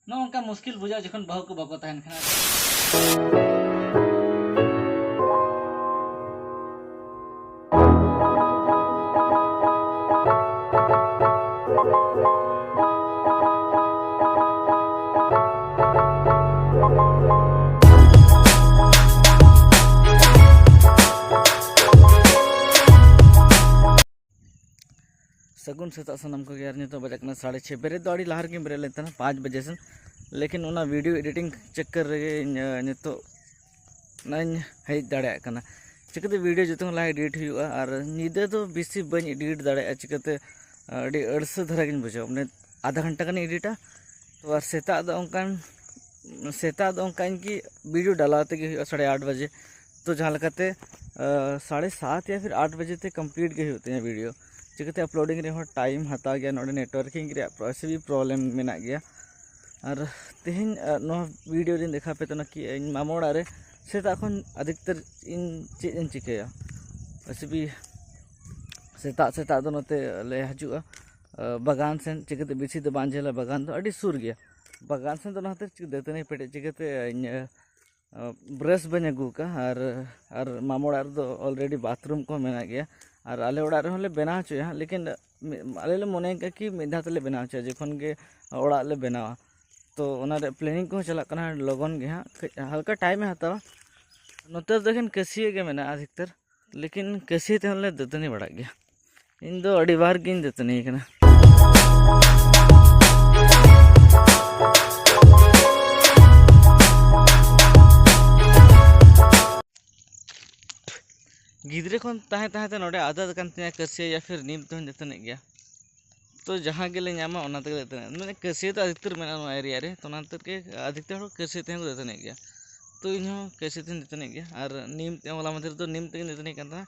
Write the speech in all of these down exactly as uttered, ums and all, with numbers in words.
ᱱᱚᱜᱼᱚ ᱱᱚᱝᱠᱟ ᱢᱩᱥᱠᱤᱞ ᱵᱩᱡᱷᱟᱹᱜᱼᱟ ᱡᱚᱠᱷᱚᱱ ᱵᱟᱹᱦᱩ ᱠᱚ ᱵᱟᱠᱚ ᱛᱟᱦᱮᱱ ᱠᱷᱟᱱ᱾ ᱥᱟᱹᱜᱩᱱ ᱥᱮᱛᱟᱜ ᱥᱟᱱᱟᱢ ᱠᱚᱜᱮ᱾ ᱟᱨ ᱱᱤᱛᱚᱜ ᱵᱟᱡᱟᱜ ᱠᱟᱱᱟ ᱥᱟᱲᱮ ᱪᱷᱚᱭ᱾ ᱵᱮᱨᱮᱫ ᱫᱚ ᱟᱹᱰᱤ ᱞᱟᱦᱟ ᱨᱮᱜᱮᱧ ᱵᱮᱨᱮᱫ ᱞᱮᱱ ᱛᱟᱦᱮᱱᱟ, ᱯᱟᱸᱪ ᱵᱟᱡᱮ ᱥᱮᱱ᱾ ᱞᱮᱠᱤᱱ ᱚᱱᱟ video editing ᱪᱟᱠᱠᱟᱨ ᱨᱮᱜᱮ ᱤᱧ, ᱟᱸ, ᱱᱤᱛᱚᱜ ᱱᱚᱜᱼᱚᱭ ᱤᱧ ᱦᱮᱡ ᱫᱟᱲᱮᱭᱟᱜ ᱠᱟᱱᱟ᱾ ᱪᱤᱠᱟᱹᱛᱮ video ᱡᱚᱛᱚ ᱠᱷᱚᱱ ᱞᱟᱦᱟ edit ᱦᱩᱭᱩᱜᱼᱟ? ᱟᱨ ᱧᱤᱫᱟᱹ ᱫᱚ ᱵᱮᱥᱤ ᱵᱟᱹᱧ edit ᱫᱟᱲᱮᱭᱟᱜᱼᱟ, ᱪᱤᱠᱟᱹᱛᱮ ᱟᱹᱰᱤ ᱟᱹᱲᱥᱟᱹ ᱫᱷᱟᱨᱟ ᱜᱤᱧ ᱵᱩᱡᱷᱟᱹᱣᱟ, ᱢᱟᱱᱮ ᱟᱫᱷᱟ ᱜᱷᱚᱱᱴᱟ ᱜᱟᱱᱤᱧ editᱟ᱾ ᱛᱚ ᱟᱨ ᱥᱮᱛᱟᱜ ᱫᱚ ᱚᱱᱠᱟᱱ, ᱥᱮᱛᱟᱜ ᱫᱚ ᱚᱱᱠᱟ ᱤᱧ ᱠᱤ video ᱰᱟᱞᱟᱣ ᱛᱮᱜᱮ ᱦᱩᱭᱩᱜᱼᱟ ᱥᱟᱲᱮ ᱟᱴ ᱵᱟᱡᱮ᱾ ᱛᱚ ᱡᱟᱦᱟᱸ ᱞᱮᱠᱟᱛᱮ, ᱟᱸ, ᱥᱟᱲᱮ ᱥᱟᱛ ᱭᱟ ᱯᱷᱤᱨ ᱟᱴ ᱵᱟᱡᱮ ᱛᱮ complete ᱜᱮ ᱦᱩᱭᱩᱜ ᱛᱤᱧᱟᱹ video᱾ ᱪᱤᱠᱟᱹᱛᱮ uploading ᱨᱮᱦᱚᱸ time ᱦᱟᱛᱟᱣ ᱜᱮᱭᱟ, ᱱᱚᱰᱮ networking ᱨᱮᱭᱟᱜ ᱯᱨᱚ-, ᱥᱮ ᱵᱤ problem ᱢᱮᱱᱟᱜ ᱜᱮᱭᱟ᱾ ᱟᱨ ᱛᱮᱦᱮᱧ, ᱟᱸ, ᱱᱚᱣᱟ video ᱨᱤᱧ ᱫᱮᱠᱷᱟᱣ ᱯᱮ ᱛᱟᱦᱮᱱᱟ ᱠᱤ ᱤᱧ ᱢᱟᱢᱚ ᱚᱲᱟᱜ ᱨᱮ ᱥᱮᱛᱟᱜ ᱠᱷᱚᱱ ᱟᱫᱷᱤᱠᱛᱟᱨ ᱤᱧ ᱪᱮᱫ ᱤᱧ ᱪᱤᱠᱟᱹᱭᱟ᱾ ᱥᱮ ᱵᱤ ᱥᱮᱛᱟᱜ ᱥᱮᱛᱟᱜ ᱫᱚ ᱱᱚᱛᱮ ᱞᱮ ᱦᱤᱡᱩᱜᱼᱟ, ᱟᱸ, ᱵᱟᱜᱟᱱ ᱥᱮᱱ᱾ ᱪᱤᱠᱟᱹᱛᱮ ᱵᱮᱥᱤ ᱫᱚ ᱵᱟᱝ ᱡᱷᱟᱹᱞᱟ, ᱵᱟᱜᱟᱱ ᱫᱚ ᱟᱹᱰᱤ ᱥᱩᱨ ᱜᱮᱭᱟ᱾ ᱵᱟᱜᱟᱱ ᱥᱮᱱ ᱫᱚ ᱚᱱᱟ ᱠᱷᱟᱹᱛᱤᱨ ᱪᱤᱠᱟᱹ ᱫᱟᱹᱛᱟᱹᱱᱤ ᱯᱮᱴᱮᱡ ᱪᱤᱠᱟᱹᱛᱮ ᱤᱧ, ᱟᱸ, brush ᱵᱟᱹᱧ ᱟᱹᱜᱩ ᱟᱠᱟᱫᱼᱟ᱾ ᱟᱨ, ᱟᱨ ᱢᱟᱢᱚ ᱚᱲᱟᱜ ᱨᱮᱫᱚ already bathroom ᱠᱚ ᱢᱮᱱᱟᱜ ᱜᱮᱭᱟ᱾ ᱟᱨ ᱟᱞᱮ ᱚᱲᱟᱜ ᱨᱮᱦᱚᱸ ᱞᱮ ᱵᱮᱱᱟᱣ ᱦᱚᱪᱚᱭᱟ ᱦᱟᱸᱜ, ᱞᱮᱠᱤᱱ ᱢᱤᱫ, ᱟᱞᱮ ᱞᱮ ᱢᱚᱱᱮ ᱟᱠᱟᱫᱼᱟ ᱠᱤ ᱢᱤᱫ ᱫᱷᱟᱣ ᱛᱮᱞᱮ ᱵᱮᱱᱟᱣ ᱦᱚᱪᱚᱭᱟ ᱡᱚᱠᱷᱚᱱ ᱜᱮ ᱚᱲᱟᱜ ᱞᱮ ᱵᱮᱱᱟᱣᱟ᱾ ᱛᱚ ᱚᱱᱟ ᱨᱮᱭᱟᱜ planning ᱠᱚᱦᱚᱸ ᱪᱟᱞᱟᱜ ᱠᱟᱱᱟ, ᱞᱚᱜᱚᱱ ᱜᱮ ᱦᱟᱸᱜ, ᱠᱟᱹᱡ ᱦᱟᱞᱠᱟ time ᱮ ᱦᱟᱛᱟᱣᱟ᱾ ᱱᱚᱛᱮ ᱨᱮᱫᱚ ᱮᱠᱷᱮᱱ ᱠᱟᱹᱥᱭᱟᱹ ᱜᱮ ᱢᱮᱱᱟᱜᱼᱟ ᱟᱫᱷᱤᱠᱛᱟᱨ, ᱞᱮᱠᱤᱱ ᱠᱟᱹᱥᱭᱟᱹ ᱛᱮᱦᱚᱸ ᱞᱮ ᱫᱟᱹᱛᱟᱹᱱᱤ ᱵᱟᱲᱟᱜ ᱜᱮᱭᱟ᱾ ᱤᱧ ᱫᱚ ᱟᱹᱰᱤ ᱵᱟᱨ ᱜᱤᱧ ᱫᱟᱹᱛᱟᱹᱱᱤ ᱟᱠᱟᱱᱟ᱾ ᱜᱤᱫᱽᱨᱟᱹ ᱠᱷᱚᱱ ᱛᱟᱦᱮᱸ ᱛᱟᱦᱮᱸ ᱛᱮ ᱱᱚᱰᱮ ᱟᱫᱟᱛ ᱟᱠᱟᱱ ᱛᱤᱧᱟᱹ ᱠᱟᱹᱥᱭᱟᱹ ᱭᱟ ᱯᱷᱤᱨ ᱱᱤᱢ ᱛᱮᱦᱚᱧ ᱫᱟᱹᱛᱟᱹᱱᱤᱜ ᱜᱮᱭᱟ᱾ ᱛᱚ ᱡᱟᱦᱟᱸ ᱜᱮᱞᱮ ᱧᱟᱢᱟ ᱚᱱᱟ ᱛᱮᱜᱮᱞᱮ ᱫᱟᱹᱛᱟᱹᱱᱤᱜᱼᱟ᱾ ᱢᱟᱱᱮ ᱠᱟᱹᱥᱭᱟᱹ ᱫᱚ ᱟᱹᱰᱤ ᱩᱛᱟᱹᱨ ᱢᱮᱱᱟᱜᱼᱟ ᱱᱚᱣᱟ area ᱨᱮ, ᱛᱚ ᱚᱱᱟ ᱠᱷᱟᱹᱛᱤᱨ ᱜᱮ ᱟᱹᱰᱤ ᱩᱛᱟᱹᱨ ᱦᱚᱲ ᱠᱟᱹᱥᱭᱟᱹ ᱛᱮᱦᱚᱸ ᱠᱚ ᱫᱟᱹᱛᱟᱹᱱᱤᱜ ᱜᱮᱭᱟ᱾ ᱛᱚ ᱤᱧ ᱦᱚᱸ ᱠᱟᱹᱥᱭᱟᱹ ᱛᱮᱦᱚᱧ ᱫᱟᱹᱛᱟᱹᱱᱤᱜ ᱜᱮᱭᱟ᱾ ᱟᱨ ᱱᱤᱢ ᱛᱮ, ᱦᱚᱞᱟ ᱢᱟᱫᱷᱮᱨ ᱫᱚ ᱱᱤᱢ ᱛᱮᱜᱮᱧ ᱫᱟᱹᱛᱟᱹᱱᱤᱜ ᱠᱟᱱ ᱛᱟᱦᱮᱱᱟ᱾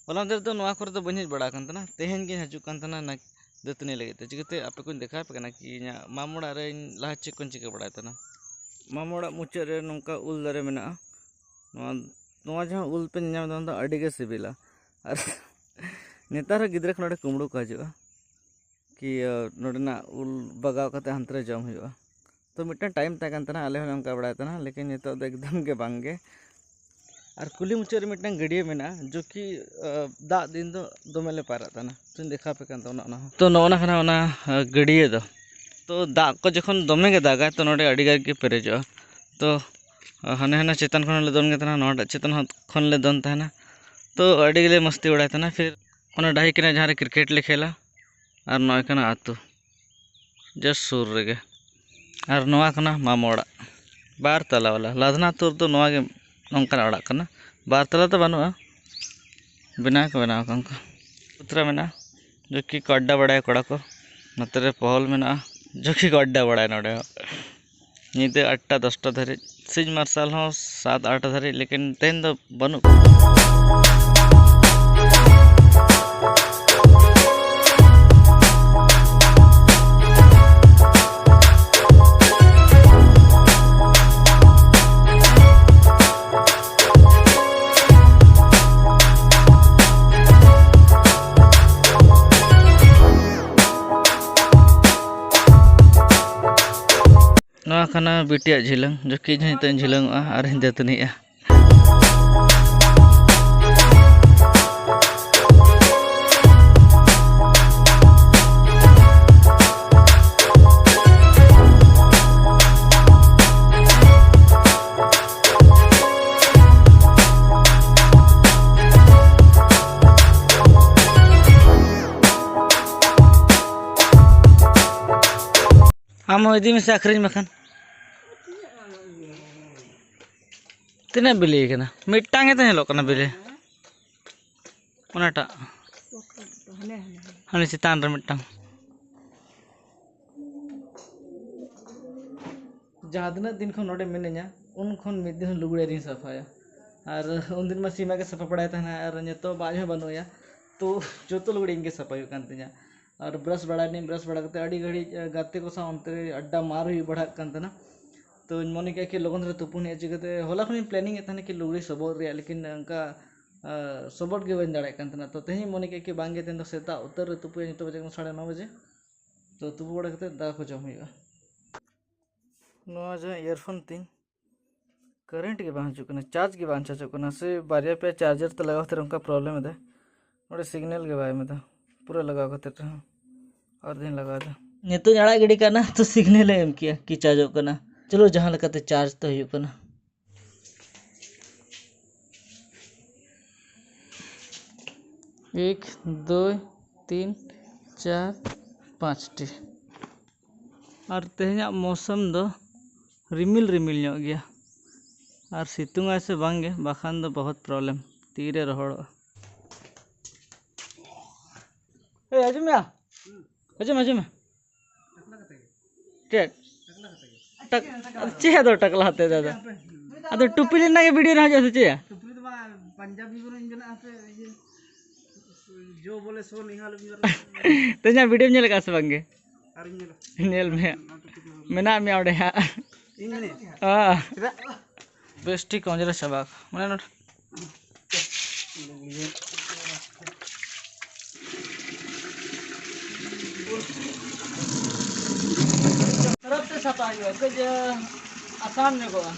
ᱦᱚᱞᱟ ᱢᱟᱫᱷᱮᱨ ᱫᱚ ᱱᱚᱣᱟ ᱠᱚᱨᱮ ᱫᱚ ᱵᱟᱹᱧ ᱦᱮᱡ ᱵᱟᱲᱟ ᱟᱠᱟᱱ ᱛᱟᱦᱮᱱᱟ, ᱛᱮᱦᱮᱧ ᱜᱤᱧ ᱦᱤᱡᱩᱜ ᱠᱟᱱ ᱛᱟᱦᱮᱱᱟ ᱱᱟ-, ᱫᱟᱹᱛᱟᱹᱱᱤ ᱞᱟᱹᱜᱤᱫ ᱛᱮ᱾ ᱪᱤᱠᱟᱹᱛᱮ ᱟᱯᱮ ᱠᱚᱧ ᱫᱮᱠᱷᱟᱣ ᱟᱯᱮ ᱠᱟᱱᱟ ᱠᱤ ᱤᱧᱟᱹᱜ ᱢᱟᱢ ᱚᱲᱟᱜ ᱨᱮ ᱤᱧ ᱞᱟᱦᱟ ᱪᱮᱫ ᱠᱚᱧ ᱪᱤᱠᱟᱹ ᱵᱟᱲᱟᱭ ᱛᱟᱦᱮᱱᱟ᱾ ᱢᱟᱢ ᱚᱲᱟᱜ ᱢᱩᱪᱟᱹᱫ ᱨᱮ ᱱᱚᱝᱠᱟ ᱩᱞ ᱫᱟᱨᱮ ᱢᱮᱱᱟᱜᱼᱟ᱾ ᱱᱚᱣᱟ, ᱱᱚᱣᱟ ᱡᱟᱦᱟᱸ ᱩᱞ ᱯᱮ ᱧᱮᱧᱟᱢ ᱮᱫᱟ, ᱚᱱᱟ ᱫᱚ ᱟᱹᱰᱤ ᱜᱮ ᱥᱤᱵᱤᱞᱟ᱾ ᱟᱨ ᱱᱮᱛᱟᱨ ᱦᱚᱸ ᱜᱤᱫᱽᱨᱟᱹ ᱠᱚ ᱱᱚᱰᱮ ᱠᱩᱢᱵᱽᱲᱩ ᱠᱚ ᱦᱤᱡᱩᱜᱼᱟ ᱠᱤ, ᱟᱸ, ᱱᱚᱰᱮᱱᱟᱜ ᱩᱞ ᱵᱟᱜᱟᱣ ᱠᱟᱛᱮ ᱦᱟᱱᱛᱮ ᱨᱮ ᱡᱚᱢ ᱦᱩᱭᱩᱜᱼᱟ᱾ ᱛᱚ ᱢᱤᱫᱴᱟᱝ ᱴᱟᱭᱤᱢ ᱛᱟᱦᱮᱸ ᱠᱟᱱ ᱛᱟᱦᱮᱱᱟ, ᱟᱞᱮ ᱦᱚᱸᱞᱮ ᱚᱱᱠᱟ ᱵᱟᱲᱟᱭ ᱛᱟᱦᱮᱱᱟ, ᱞᱮᱠᱤᱱ ᱱᱤᱛᱚᱜ ᱫᱚ ᱮᱠᱫᱚᱢ ᱜᱮ ᱵᱟᱝ ᱜᱮ᱾ ᱟᱨ ᱠᱩᱞᱦᱤ ᱢᱩᱪᱟᱹᱫ ᱨᱮ ᱢᱤᱫᱴᱟᱝ ᱜᱟᱹᱰᱭᱟᱹ ᱢᱮᱱᱟᱜᱼᱟ, ᱡᱚ ᱠᱤ, ᱟ, ᱫᱟᱜ ᱫᱤᱱ ᱫᱚ ᱫᱚᱢᱮ ᱞᱮ ᱯᱟᱭᱨᱟᱜ ᱛᱟᱦᱮᱱᱟ᱾ ᱛᱚᱧ ᱫᱮᱠᱷᱟᱣ ᱟᱯᱮ ᱠᱟᱱ ᱛᱟᱵᱚᱱᱟ ᱚᱱᱟ ᱦᱚᱸ᱾ ᱛᱚ ᱱᱚᱜᱼᱚ ᱱᱟ ᱠᱟᱱᱟ ᱚᱱᱟ, ᱟ, ᱜᱟᱹᱰᱭᱟᱹ ᱫᱚ᱾ ᱛᱚ ᱫᱟᱜ ᱠᱚ ᱡᱚᱠᱷᱚᱱ ᱫᱚᱢᱮ ᱜᱮ ᱫᱟᱜᱟᱭ, ᱛᱚ ᱱᱚᱰᱮ ᱟᱹᱰᱤ ᱜᱟᱱ ᱜᱮ ᱯᱮᱨᱮᱡᱚᱜᱼᱟ᱾ ᱛᱚ, ᱟ, ᱦᱟᱱᱮ ᱦᱟᱱᱟ ᱪᱮᱛᱟᱱ ᱠᱷᱚᱱ ᱦᱚᱸᱞᱮ ᱫᱚᱱ ᱜᱮ ᱛᱟᱦᱮᱱᱟ, ᱱᱚᱣᱟᱴᱟᱜ ᱪᱮᱛᱟᱱ ᱦᱚᱸ ᱠᱷᱚᱱ ᱞᱮ ᱫᱚᱱ ᱛᱟᱦᱮᱱᱟ᱾ ᱛᱚ ᱟᱹᱰᱤ ᱜᱮᱞᱮ ᱢᱟᱥᱛᱤ ᱵᱟᱲᱟᱭ ᱛᱟᱦᱮᱱᱟ᱾ ᱯᱷᱤᱨ ᱚᱱᱟ ᱰᱟᱹᱦᱤ ᱠᱟᱱᱟ ᱡᱟᱦᱟᱸ ᱨᱮ ᱠᱨᱤᱠᱮᱴ ᱞᱮ ᱠᱷᱮᱞᱟ, ᱟᱨ ᱱᱚᱜᱼᱚᱭ ᱠᱟᱱᱟ ᱟᱹᱛᱩ᱾ ᱡᱟᱥᱴ ᱥᱩᱨ ᱨᱮᱜᱮ᱾ ᱟᱨ ᱱᱚᱣᱟ ᱠᱟᱱᱟ ᱢᱟᱢᱚ ᱚᱲᱟᱜ, ᱵᱟᱨ ᱛᱟᱞᱟ ᱵᱟᱞᱟ᱾ ᱞᱟᱫᱷᱱᱟ ᱟᱹᱛᱩ ᱨᱮᱫᱚ ᱱᱚᱣᱟ ᱜᱮ ᱱᱚᱝᱠᱟᱱᱟᱜ ᱚᱲᱟᱜ ᱠᱟᱱᱟ, ᱵᱟᱨ ᱛᱟᱞᱟ ᱫᱚ ᱵᱟᱹᱱᱩᱜᱼᱟ, ᱵᱮᱱᱟᱣ ᱠᱚ ᱵᱮᱱᱟᱣ ᱠᱟᱜ ᱚᱱᱠᱟ᱾ ᱯᱩᱛᱨᱟ ᱢᱮᱱᱟᱜᱼᱟ, ᱡᱚᱠᱤ ᱠᱚ ᱟᱰᱰᱟ ᱵᱟᱲᱟᱭᱟ ᱠᱚᱲᱟ ᱠᱚ᱾ ᱱᱚᱛᱮ ᱨᱮ ᱯᱚᱦᱚᱞ ᱢᱮᱱᱟᱜᱼᱟ, ᱡᱚᱠᱤ ᱠᱚ ᱟᱰᱰᱟ ᱵᱟᱲᱟᱭᱟ ᱱᱚᱰᱮ ᱦᱚᱸ᱾ ᱧᱤᱫᱟᱹ ᱟᱴᱴᱟ ᱫᱚᱥᱴᱟ ᱫᱷᱟᱹᱨᱤᱡ, ᱥᱤᱧ ᱢᱟᱨᱥᱟᱞ ᱦᱚᱸ ᱥᱟᱛ ᱟᱴ ᱫᱷᱟᱹᱨᱤᱡ, ᱞᱮᱠᱤᱱ ᱛᱮᱦᱮᱧ ᱫᱚ ᱵᱟᱹᱱᱩᱜ ᱠᱚᱣᱟ᱾ ᱱᱚᱣᱟ ᱠᱟᱱᱟ ᱵᱤᱴᱤᱭᱟᱜ ᱡᱷᱤᱞᱟᱹᱝ, ᱡᱚᱠᱤ ᱤᱧ ᱦᱚᱸ ᱱᱤᱛᱚᱜ ᱤᱧ ᱡᱷᱤᱞᱟᱹᱝᱚᱜᱼᱟ ᱟᱨ ᱤᱧ ᱫᱟᱹᱛᱟᱹᱱᱤᱜᱼᱟ᱾ ᱟᱢ ᱦᱚᱸ ᱤᱫᱤ ᱢᱮᱥᱮ ᱟᱹᱠᱷᱨᱤᱧ ᱵᱟᱠᱷᱟᱱ᱾ ᱛᱤᱱᱟᱹᱜ ᱵᱤᱞᱤ ᱠᱟᱱᱟ? ᱢᱤᱫᱴᱟᱝ ᱜᱮ ᱛᱚ ᱧᱮᱞᱚᱜ ᱠᱟᱱᱟ ᱵᱤᱞᱤ᱾ ᱚᱱᱟᱴᱟᱜ᱾ ᱦᱟᱱᱮ, ᱦᱟᱱᱮ, ᱦᱟᱱᱮ᱾ ᱦᱟᱱᱮ ᱪᱮᱛᱟᱱ ᱨᱮ ᱢᱤᱫᱴᱟᱝ᱾ ᱡᱟᱦᱟᱸ ᱛᱤᱱᱟᱹᱜ ᱫᱤᱱ ᱠᱷᱚᱱ ᱱᱚᱰᱮ ᱢᱤᱱᱟᱹᱧᱟ, ᱩᱱ ᱠᱷᱚᱱ ᱢᱤᱫ ᱫᱤᱱ ᱦᱚᱸ ᱞᱩᱜᱽᱲᱤ ᱟᱹᱣᱨᱤᱧ ᱥᱟᱯᱷᱟᱭᱟ᱾ ᱟᱨ ᱩᱱᱫᱤᱱ ᱢᱟ ᱥᱤᱢᱟ ᱜᱮ ᱥᱟᱯᱷᱟ ᱵᱟᱲᱟᱭ ᱛᱟᱦᱮᱱᱟ, ᱟᱨ ᱱᱤᱛᱚᱜ ᱵᱟᱡ ᱦᱚᱸ ᱵᱟᱹᱱᱩᱜ ᱮᱭᱟ, ᱛᱚ ᱡᱚᱛᱚ ᱞᱩᱜᱽᱲᱤ ᱤᱧ ᱜᱮ ᱥᱟᱯᱷᱟ ᱦᱩᱭᱩᱜ ᱠᱟᱱ ᱛᱤᱧᱟ᱾ ᱟᱨ ᱵᱨᱟᱥ ᱵᱟᱲᱟᱭ ᱱᱟᱹᱧ, ᱵᱨᱟᱥ ᱵᱟᱲᱟ ᱠᱟᱛᱮ ᱟᱹᱰᱤ ᱜᱷᱟᱹᱲᱤᱡ, ᱮ, ᱜᱟᱛᱮ ᱠᱚ ᱥᱟᱶ ᱚᱱᱛᱮ ᱨᱮ ᱟᱰᱰᱟ ᱢᱟᱨ ᱦᱩᱭ ᱵᱟᱲᱟᱜ ᱠᱟᱱ ᱛᱟᱦᱮᱱᱟ᱾ ᱛᱚᱧ ᱢᱚᱱᱮ ᱠᱮᱜᱼᱟ ᱠᱤ ᱞᱚᱜᱚᱱ ᱫᱷᱟᱨᱟ ᱛᱩᱯᱩᱱ ᱦᱩᱭᱩᱜᱼᱟ, ᱪᱤᱠᱟᱹᱛᱮ ᱦᱚᱞᱟ ᱠᱷᱚᱱᱤᱧ ᱯᱞᱮᱱᱤᱝ ᱮᱫ ᱛᱟᱦᱮᱱᱟ ᱠᱤ ᱞᱩᱜᱽᱲᱤ ᱥᱚᱵᱚᱫ ᱨᱮᱭᱟᱜ, ᱞᱮᱠᱤᱱ ᱚᱱᱠᱟ, ᱟ, ᱥᱚᱵᱚᱫ ᱜᱮ ᱵᱟᱹᱧ ᱫᱟᱲᱮᱭᱟᱜ ᱠᱟᱱ ᱛᱟᱦᱮᱱᱟ᱾ ᱛᱚ ᱛᱮᱦᱮᱧ ᱢᱚᱱᱮ ᱠᱮᱜᱼᱟ ᱠᱤ ᱵᱟᱝ ᱜᱮ, ᱛᱮᱦᱮᱧ ᱫᱚ ᱥᱮᱛᱟᱜ ᱩᱛᱟᱹᱨ ᱨᱮ ᱛᱩᱯᱩᱭᱟ, ᱱᱤᱛᱚᱜ ᱵᱟᱡᱮ ᱠᱟᱱᱟ ᱥᱟᱲᱮ ᱱᱚ ᱵᱟᱡᱮ᱾ ᱛᱚ ᱛᱩᱯᱩ ᱵᱟᱲᱟ ᱠᱟᱛᱮ ᱫᱟᱠᱟ ᱠᱚ ᱡᱚᱢ ᱦᱩᱭᱩᱜᱼᱟ᱾ ᱱᱚᱣᱟ ᱡᱟᱦᱟᱸ ᱤᱭᱟᱨᱯᱷᱳᱱ ᱛᱤᱧ, ᱠᱟᱨᱮᱱᱴ ᱜᱮ ᱵᱟᱝ ᱦᱤᱡᱩᱜ ᱠᱟᱱᱟ, ᱪᱟᱨᱡᱽ ᱜᱮ ᱵᱟᱝ ᱪᱟᱨᱡᱚᱜ ᱠᱟᱱᱟ᱾ ᱥᱮ ᱵᱟᱨᱭᱟ ᱯᱮᱭᱟ ᱪᱟᱨᱡᱟᱨ ᱛᱮ ᱞᱟᱜᱟᱣ ᱠᱟᱛᱮ ᱚᱱᱠᱟ ᱯᱨᱚᱵᱞᱮᱢ ᱮᱫᱟ, ᱱᱚᱰᱮ ᱥᱤᱜᱽᱱᱮᱞ ᱜᱮ ᱵᱟᱭ ᱮᱢ ᱮᱫᱟ ᱯᱩᱨᱟᱹ ᱞᱟᱜᱟᱣ ᱠᱟᱛᱮ ᱨᱮᱦᱚᱸ᱾ ᱟᱨ ᱫᱤᱱ ᱞᱟᱜᱟᱣ ᱮᱫᱟ᱾ ᱱᱤᱛᱚᱜ ᱟᱲᱟᱜ ᱜᱤᱰᱤ ᱠᱟᱱᱟ ᱛᱚ ᱥᱤᱜᱽᱱᱮᱞ ᱮ ᱮᱢ ᱠᱮᱭᱟ ᱠᱤ ᱪᱟᱨᱡᱚᱜ ᱠᱟᱱᱟ᱾ ᱪᱚᱞᱚ, ᱡᱟᱦᱟᱸ ᱞᱮᱠᱟᱛᱮ ᱪᱟᱨᱡᱽ ᱛᱚ ᱦᱩᱭᱩᱜ ᱠᱟᱱᱟ᱾ ᱮᱠ, ᱫᱩᱭ, ᱛᱤᱱ, ᱪᱟᱨ, ᱯᱟᱸᱪᱴᱤ᱾ ᱟᱨ ᱛᱮᱦᱮᱧᱟᱜ ᱢᱳᱥᱚᱢ ᱫᱚ ᱨᱤᱢᱤᱞ ᱨᱤᱢᱤᱞ ᱧᱚᱜ ᱜᱮᱭᱟ᱾ ᱟᱨ ᱥᱤᱛᱩᱝ ᱟᱭ ᱥᱮ ᱵᱟᱝ ᱜᱮ, ᱵᱟᱠᱷᱟᱱ ᱫᱚ ᱵᱚᱦᱚᱛ ᱯᱨᱚᱵᱞᱮᱢ, ᱛᱤᱨᱮ ᱨᱚᱦᱚᱲᱚᱜᱼᱟ᱾ ᱮᱭ, ᱟᱸᱡᱚᱢ ᱢᱮᱭᱟ? ᱟᱸᱡᱚᱢ, ᱟᱸᱡᱚᱢ ᱢᱮ᱾ ᱪᱮᱫ? ᱴᱟᱠ-, ᱟᱫᱚ ᱪᱮᱫ ᱟᱫᱚ ᱴᱟᱠᱞᱟ ᱦᱟᱛᱮ ᱫᱟᱫᱟ? ᱟᱫᱚ ᱴᱩᱯᱤ ᱞᱮᱱᱟ ᱜᱮ ᱵᱷᱤᱰᱤᱭᱳ ᱨᱮ ᱦᱤᱡᱩᱜᱼᱟ ᱥᱮ ᱪᱮᱫ? ᱴᱩᱯᱤ ᱫᱚ ᱵᱟᱝ, ᱯᱟᱧᱡᱟᱵᱤ ᱵᱚᱨᱚᱧ ᱵᱮᱱᱟᱜᱼᱟ ᱥᱮ ᱤᱭᱟᱹ, ᱡᱚ ᱵᱚᱞᱮ ᱥᱚ ᱱᱤᱦᱟᱞ ᱵᱤᱭᱟᱨ᱾ ᱛᱮᱦᱮᱧᱟᱜ ᱵᱷᱤᱰᱤᱭᱳᱢ ᱧᱮᱞ ᱟᱠᱟᱫᱼᱟ ᱥᱮ ᱵᱟᱝ ᱜᱮ? ᱟᱨᱤᱧ ᱧᱮᱞᱟ᱾ ᱧᱮᱞ ᱢᱮ ᱦᱟᱸᱜ᱾ ᱚᱱᱟ ᱴᱩᱯᱤ ᱫᱚ ᱵᱟᱝ᱾ ᱢᱮᱱᱟᱜ ᱢᱮᱭᱟ ᱚᱸᱰᱮ ᱦᱟᱸᱜ᱾ ᱤᱧ ᱢᱮᱱᱟᱹᱧᱟ? ᱦᱮᱸ᱾ ᱪᱮᱫᱟᱜ? ᱵᱮᱥ ᱴᱷᱤᱠ ᱚᱸᱡᱽᱨᱟ ᱪᱟᱵᱟ ᱟᱠᱟᱱᱟ᱾ ᱢᱟᱱᱮ ᱱᱚᱰᱮ ᱥᱟᱨᱟᱯ ᱛᱮ ᱥᱟᱯᱷᱟ ᱦᱩᱭᱩᱜᱼᱟ, ᱠᱟᱹᱡ, ᱟᱥᱟᱱ ᱧᱚᱜᱚᱜᱼᱟ᱾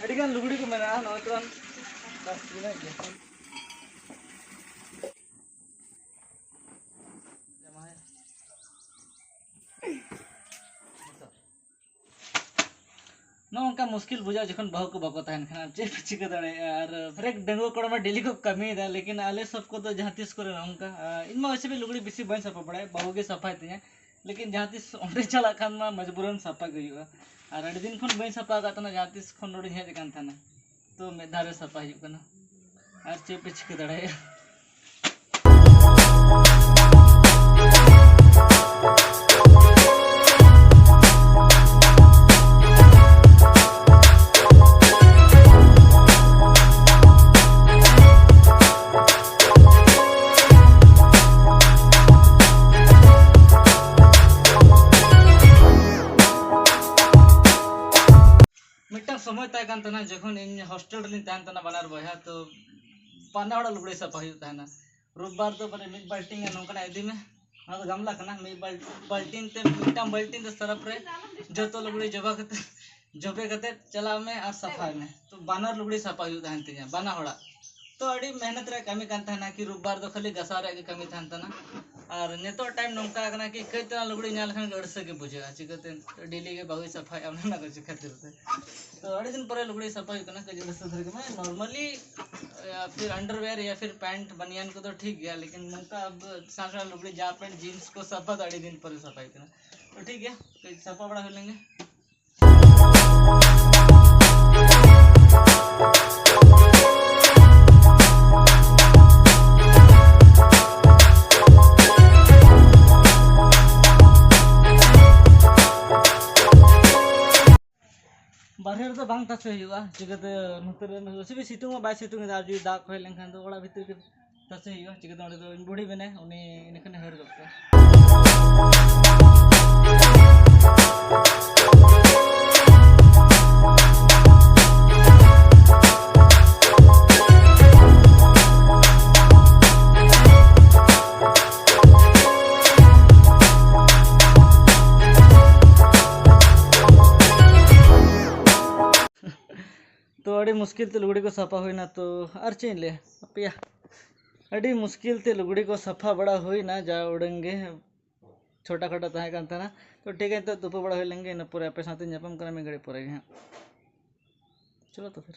ᱟᱹᱰᱤᱜᱟᱱ ᱞᱩᱜᱽᱲᱤ ᱠᱚ ᱢᱮᱱᱟᱜᱼᱟ, ᱱᱚᱜᱼᱚᱭ ᱛᱚ ᱵᱟᱥ ᱛᱤᱱᱟᱹᱜ ᱜᱮ᱾ ᱱᱚᱜᱼᱚ ᱱᱚᱝᱠᱟ ᱢᱩᱥᱠᱤᱞ ᱵᱩᱡᱷᱟᱹᱜᱼᱟ ᱡᱚᱠᱷᱚᱱ ᱵᱟᱹᱦᱩ ᱠᱚ ᱵᱟᱠᱚ ᱛᱟᱦᱮᱱ ᱠᱷᱟᱱ, ᱪᱮᱫ ᱯᱮ ᱪᱤᱠᱟᱹ ᱫᱟᱲᱮᱭᱟᱜᱼᱟ? ᱟᱨ ᱦᱟᱨᱮᱠ ᱰᱟᱺᱜᱩᱣᱟᱹ ᱠᱚᱲᱟ ᱢᱟ ᱰᱮᱞᱤ ᱠᱚ ᱠᱟᱹᱢᱤᱭᱮᱫᱟ, ᱞᱮᱠᱤᱱ ᱟᱞᱮ ᱥᱚᱵ ᱠᱚᱫᱚ ᱡᱟᱦᱟᱸ ᱛᱤᱥ ᱠᱚᱨᱮ ᱱᱚᱝᱠᱟ, ᱟᱨ ᱤᱧ ᱢᱟ ᱚᱭᱥᱮ ᱵᱷᱤ ᱞᱩᱜᱽᱲᱤ ᱵᱮᱥᱤ ᱵᱟᱹᱧ ᱥᱟᱯᱷᱟ ᱵᱟᱲᱟᱭᱟ, ᱵᱟᱹᱦᱩ ᱜᱮ ᱥᱟᱯᱷᱟᱭ ᱛᱤᱧᱟ᱾ ᱞᱮᱠᱤᱱ ᱡᱟᱦᱟᱸ ᱛᱤᱥ ᱚᱸᱰᱮ ᱪᱟᱞᱟᱜ ᱠᱷᱟᱱ ᱢᱟ ᱢᱚᱡᱽᱵᱩᱨᱟᱱ ᱥᱟᱯᱷᱟ ᱜᱮ ᱦᱩᱭᱩᱜᱼᱟ᱾ ᱟᱨ ᱟᱹᱰᱤ ᱫᱤᱱ ᱠᱷᱚᱱ ᱵᱟᱹᱧ ᱥᱟᱯᱷᱟ ᱟᱠᱟᱫ ᱛᱟᱦᱮᱱᱟ, ᱡᱟᱦᱟᱸ ᱛᱤᱥ ᱠᱷᱚᱱ ᱱᱚᱰᱮᱧ ᱦᱮᱡ ᱟᱠᱟᱱ ᱛᱟᱦᱮᱱᱟ᱾ ᱛᱚ ᱢᱤᱫ ᱫᱷᱟᱣ ᱨᱮ ᱥᱟᱯᱷᱟ ᱦᱩᱭᱩᱜ ᱠᱟᱱᱟ, ᱟᱨ ᱪᱮᱫ ᱯᱮ ᱪᱤᱠᱟᱹ ᱫᱟᱲᱮᱭᱟᱜᱼᱟ? ᱢᱤᱫᱴᱟᱝ ᱥᱚᱢᱚᱭ ᱛᱟᱦᱮᱸ ᱠᱟᱱ ᱛᱟᱦᱮᱱᱟ, ᱡᱚᱠᱷᱚᱱ ᱤᱧ ᱦᱳᱥᱴᱮᱞ ᱨᱮᱞᱤᱧ ᱛᱟᱦᱮᱱ ᱛᱟᱦᱮᱱᱟ ᱵᱟᱱᱟᱨ ᱵᱚᱭᱦᱟ, ᱛᱚ ᱵᱟᱱᱟ ᱦᱚᱲᱟᱜ ᱞᱩᱜᱽᱲᱤ ᱥᱟᱯᱷᱟ ᱦᱩᱭᱩᱜ ᱛᱟᱦᱮᱱᱟ᱾ ᱨᱳᱵᱵᱟᱨ ᱫᱚ ᱢᱟᱱᱮ ᱢᱤᱫ ᱵᱟᱞᱴᱤᱱ ᱜᱟᱱ ᱱᱚᱝᱠᱟᱱᱟᱜ ᱤᱫᱤ ᱢᱮ᱾ ᱚᱱᱟ ᱫᱚ ᱜᱟᱢᱞᱟ ᱠᱟᱱᱟ, ᱢᱤᱫ ᱵᱟᱞ-, ᱵᱟᱞᱴᱤᱱ ᱛᱮ, ᱢᱤᱫᱴᱟᱝ ᱵᱟᱞᱴᱤᱱ ᱛᱮ ᱥᱟᱨᱟᱯ ᱨᱮ ᱡᱚᱛᱚ ᱞᱩᱜᱽᱲᱤ ᱡᱚᱵᱟ ᱠᱟᱛᱮ, ᱡᱚᱵᱮ ᱠᱟᱛᱮ ᱪᱟᱞᱟᱣ ᱢᱮ ᱟᱨ ᱥᱟᱯᱷᱟᱭ ᱢᱮ᱾ ᱛᱚ ᱵᱟᱱᱟᱨ ᱞᱩᱜᱽᱲᱤ ᱥᱟᱯᱷᱟ ᱦᱩᱭᱩᱜ ᱛᱟᱦᱮᱱ ᱛᱤᱧᱟ, ᱵᱟᱱᱟ ᱦᱚᱲᱟᱜ᱾ ᱛᱚ ᱟᱹᱰᱤ ᱢᱮᱦᱱᱚᱛ ᱨᱮᱭᱟᱜ ᱠᱟᱹᱢᱤ ᱠᱟᱱ ᱛᱟᱦᱮᱱᱟ ᱠᱤ ᱨᱳᱵᱵᱟᱨ ᱫᱚ ᱠᱷᱟᱹᱞᱤ ᱜᱟᱥᱟᱣ ᱨᱮᱭᱟᱜ ᱜᱮ ᱠᱟᱹᱢᱤ ᱛᱟᱦᱮᱱ ᱛᱟᱦᱮᱱᱟ᱾ ᱟᱨ ᱱᱤᱛᱚᱜ ᱴᱟᱭᱤᱢ ᱱᱚᱝᱠᱟ ᱠᱟᱱᱟ ᱠᱤ ᱠᱟᱹᱡ ᱛᱮᱞᱟᱝ ᱞᱩᱜᱽᱲᱤ ᱧᱮᱞ ᱞᱮᱠᱷᱟᱱ ᱜᱮ ᱟᱹᱲᱥᱟᱹ ᱜᱮ ᱵᱩᱡᱷᱟᱹᱜᱼᱟ, ᱪᱤᱠᱟᱹᱛᱮ ᱰᱮᱞᱤ ᱜᱮ ᱵᱟᱹᱦᱩᱭ ᱥᱟᱯᱷᱟᱭᱟ, ᱚᱱᱟ ᱨᱮᱱᱟᱜ ᱠᱚ ᱪᱤᱠᱟᱹ ᱠᱷᱟᱹᱛᱤᱨ ᱛᱮ᱾ ᱛᱚ ᱟᱹᱰᱤ ᱫᱤᱱ ᱯᱚᱨᱮ ᱞᱩᱜᱽᱲᱤ ᱥᱟᱯᱷᱟ ᱦᱩᱭᱩᱜ ᱠᱟᱱᱟ, ᱠᱟᱹᱡ ᱟᱹᱲᱥᱟᱹ ᱫᱷᱟᱨᱟ ᱜᱮ, ᱢᱟᱱᱮ normally ᱭᱟ ᱯᱷᱤᱨ underwear ᱭᱟ ᱯᱷᱤᱨ pant ᱵᱟᱱᱤᱭᱟᱱ ᱠᱚᱫᱚ ᱴᱷᱤᱠ ᱜᱮᱭᱟ, ᱞᱮᱠᱤᱱ ᱱᱚᱝᱠᱟ ᱟᱵᱚ ᱥᱟᱱᱛᱟᱲ ᱞᱩᱜᱽᱲᱤ ᱡᱟ pant jeans ᱠᱚ ᱥᱟᱯᱷᱟ ᱫᱚ ᱟᱹᱰᱤ ᱫᱤᱱ ᱯᱚᱨᱮ ᱥᱟᱯᱷᱟ ᱦᱩᱭᱩᱜ ᱠᱟᱱᱟ᱾ ᱛᱚ ᱴᱷᱤᱠ ᱜᱮᱭᱟ, ᱠᱟᱹᱡ ᱥᱟᱯᱷᱟ ᱵᱟᱲᱟ ᱦᱩᱭ ᱞᱮᱱ ᱜᱮ᱾ ᱵᱟᱨᱦᱮ ᱨᱮᱫᱚ ᱵᱟᱝ ᱛᱟᱥᱮ ᱦᱩᱭᱩᱜᱼᱟ, ᱪᱤᱠᱟᱹᱛᱮ ᱱᱚᱛᱮ ᱨᱮ ᱥᱤᱛᱩᱝ ᱦᱚᱸ ᱵᱟᱭ ᱥᱤᱛᱩᱝ ᱮᱫᱟ, ᱟᱨ ᱡᱩᱫᱤ ᱫᱟᱜ ᱠᱚ ᱦᱮᱡ ᱞᱮᱱᱠᱷᱟᱱ ᱫᱚ ᱚᱲᱟᱜ ᱵᱷᱤᱛᱤᱨ ᱨᱮ ᱛᱟᱥᱮ ᱦᱩᱭᱩᱜᱼᱟ᱾ ᱪᱤᱠᱟᱹᱛᱮ ᱚᱸᱰᱮ ᱫᱚ ᱤᱧ ᱵᱩᱰᱷᱤ ᱢᱮᱱᱟᱭ, ᱩᱱᱤ ᱤᱱᱟᱹ ᱠᱷᱟᱱᱮ ᱦᱟᱹᱨ ᱜᱚᱫ ᱠᱟᱜᱼᱟ᱾ ᱛᱚ ᱟᱹᱰᱤ ᱢᱩᱥᱠᱤᱞ ᱛᱮ ᱞᱩᱜᱽᱲᱤ ᱠᱚ ᱥᱟᱯᱷᱟ ᱦᱩᱭᱱᱟ᱾ ᱛᱚ ᱟᱨ ᱪᱮᱫ ᱤᱧ ᱞᱟᱹᱭᱟ ᱟᱯᱮᱭᱟ, ᱟᱹᱰᱤ ᱢᱩᱥᱠᱤᱞ ᱛᱮ ᱞᱩᱜᱽᱲᱤ ᱠᱚ ᱥᱟᱯᱷᱟ ᱵᱟᱲᱟ ᱦᱩᱭᱱᱟ, ᱡᱟ ᱩᱰᱟᱹᱝ ᱜᱮ ᱪᱷᱳᱴᱟ ᱠᱷᱟᱴᱟ ᱛᱟᱦᱮᱸ ᱠᱟᱱ ᱛᱟᱦᱮᱱᱟ᱾ ᱛᱚ ᱴᱷᱤᱠ ᱜᱮᱭᱟ, ᱱᱤᱛᱚᱜ ᱛᱩᱯᱩ ᱵᱟᱲᱟ ᱦᱩᱭ ᱞᱮᱱ ᱜᱮ, ᱤᱱᱟᱹ ᱯᱚᱨᱮ ᱟᱯᱮ ᱥᱟᱶᱛᱮ ᱧᱟᱯᱟᱢ ᱠᱟᱱᱟ ᱢᱤᱫ ᱜᱷᱟᱹᱲᱤᱡ ᱯᱚᱨᱮ ᱜᱮ ᱦᱟᱸᱜ᱾ ᱪᱚᱞᱚ ᱛᱚ ᱯᱷᱤᱨ᱾